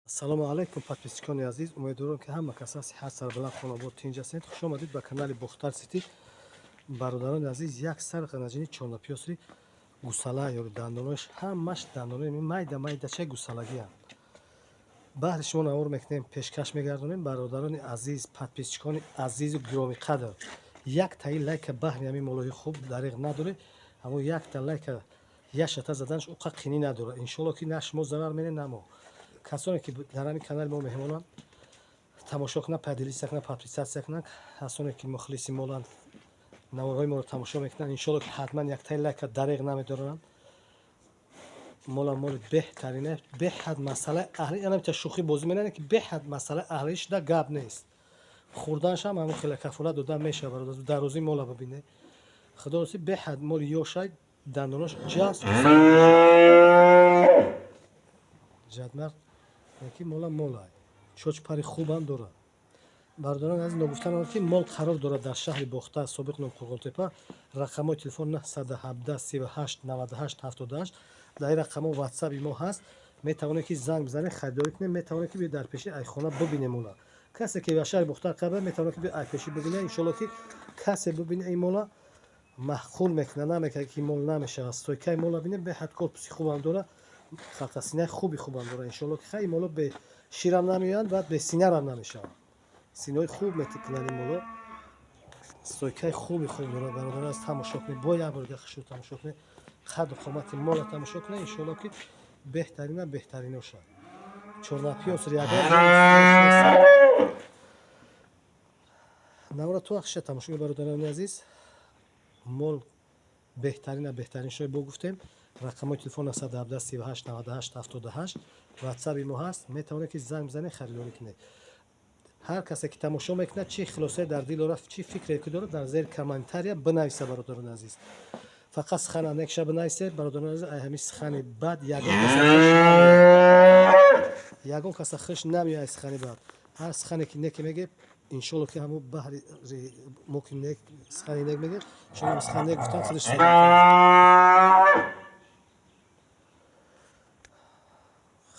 Ассалому алайкум, подписчикони азиз. Умедворам, ки ҳама каса сиҳат, сарбаланд, хонобод, тинҷ ҳастед. Хуш омадед ба канали Бохтар Сити. Бародарони азиз, як сар ғанаҷини чорнапёсри гусала ё дандонош ҳамаш дандонои майда майдачаи гусалагианд. Баҳри шумо навор мекунем, пешкаш мегардонем. Бародарони азиз, подписчикони азизу гиромиқадр, яктаи лайка баҳри ҳамин молои хуб дариғ надоред. Ҳамон якта лайка яшата заданаш уқа қинӣ надорад. Иншоалло, ки на шумо зарар менед, на мо. Касоне ки дар ҳамин канали мо меҳмонанд, тамошо кунанд, поделиться кунанд, подписаться кунанд. Касоне ки мухлиси моланд, наворҳои моро тамошо мекунанд, иншоалло, ки ҳатман яктаи лайка дариғ намедоранд. Мола моли беҳтарине, беҳад масъалаи аҳли анамита шӯхӣ бозӣ менане, ки беҳад масъалаи аҳлӣ шуда гап нест. Хӯрданашам ҳамон хела кафолат дода мешавад. Бародар, дарозии мола бибине, худо роси, беҳад моли ёшай, дандонош ҷаст ҷадмар, ки мола молай чочпари хубам дорад. Бародарон азиз, ногуфта намонад, ки мол қарор дорад дар шаҳри Бохтар, собиқ ном Қурғонтепа. Рақамҳои телефон 917 38 98 78. Дар ин рақамҳо ватсаби мо ҳаст. Метавонед, ки занг бизанед, харидорӣ кунед. Метавонед, ки дар пеши айхона бибинем мола. Касе ки ба шаҳри Бохтар қарор, метавонад, ки айпешӣ бибинад. Иншоалло, ки касе бибине, ин мола маъқул мекунад, намекунад, ки мол намешавад. Стойкаи мола бинед, беҳад корпуси хубам дорад, халтасинаи хуби хубам дорад. Иншоалло, ки хай моло бе ширам намеоянд, баъд бе синарам намешаванд, синаҳои хуб метикунанд. Ин моло стойкаи хуби хуб дорад. Бародар, аз тамошо кунед, бо як бор дига хушрӯ тамошо кунед, қаду қомати мола тамошо кунед. Иншоалло, ки беҳтарина беҳтариноша чорнапёс ягон навора то ахша тамошо кунед. Бародарони азиз, мол беҳтарина беҳтариншои бо гуфтем. Рақамҳои телефон 917 38 98 78, ватсаби мо ҳаст. Метавонед, ки занг бизанед, харидорӣ кунед. Ҳар касе ки тамошо мекунад, чӣ хулосае дар дил дорад, чӣ фикре ки дорад, дар зери комментария бинависа. Бародарони азиз, фақат сухана некша бинависе. Бародарони азиз, ай ҳамин сухани бад ягон каса хуш намеояд. Сухани бад, ҳар сухане ки неке меге, иншоалло, ки ҳамун баҳри мо ки нек сухани нек меге, шумо сухан нек гуфтан худаш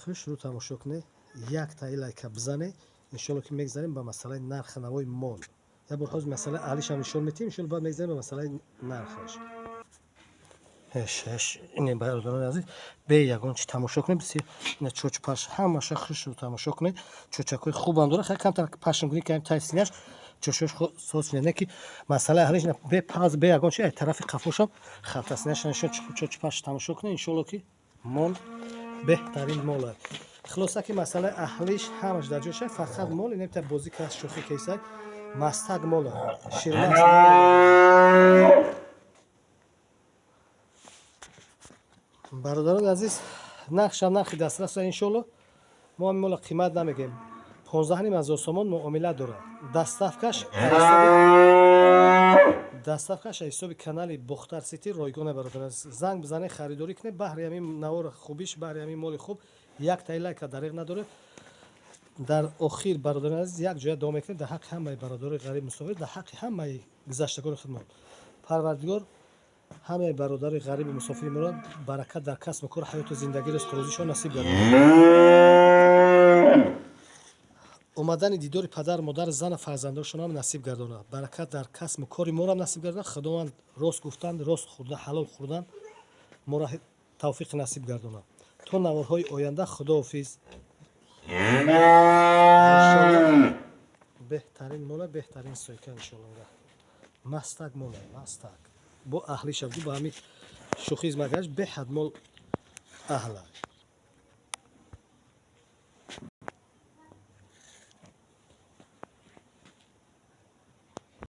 хушрӯ тамошо кунед, яктаи лайка бизанед. Иншоалло, ки мегзарем ба масъалаи нархи навои мол. Як бор ҳозир масъалаи аҳлишам нишон метиҳем, иншоалло, баъд мегзарем ба масъалаи нархаш. Ҳеш ине, бародарони азиз, бе ягон чи тамошо кунед. Ина чочпаш ҳамаша хушрӯ тамошо кунед. Чочакҳои хубам дорад. Хай, камтар пашмкунӣ кардем таи синяш, чочош соз шуда, не ки масъалаи аҳлиш бе паз, бе ягон чи. Ай тарафи қафошам халтасиняша нишон, чочпаш тамошо кунед. Иншоалло, ки мол беҳтарин мол аст. Хулоса, ки масъалаи аҳлиш ҳамаш дар ҷоша, фақат мол инета бозӣ кас, шӯхӣ кесай, мастак мола ширмаст. Бародарони азиз, нархшам нархи дастрас. Иншоалло, мо ҳамин мола қимат намегӯем, 15,5 ҳазор сомон муомила дорад. Доставкаш ҳисоби канали Бохтар Сити ройгоне. Бародар, занг бизанед, харидорӣ кунед. Баҳри ҳамин навори хубиш, баҳри ҳамин моли хуб яктаи лайка дариғ надоред. Дар охир, бародарони азиз, як ҷоя дуо мекунем дар ҳаққи ҳамаи бародарои ғариб мусофир, дар ҳаққи ҳамаи гузаштагони худмон. Парвардигор ҳамаи бародарои ғариби мусофири моро баракат дар касбу кор, ҳаёту зиндагӣ, ризқу рӯзишон насиб гардонад. Омадани дидори падар, модар, зану фарзандошонам насиб гардонад. Баракат дар касбу кори морам насиб гардонад. Худованд рост гуфтан, рост хӯрдан, ҳалол хӯрдан моро тавфиқи насиб гардонад. То наворҳои оянда, худоҳофиз. Беҳтарин мола, беҳтарин стойка, иншоалло. Мастак мола, мастак бо аҳлиша, ба ҳамин шӯхизмагаш беҳад мол аҳла.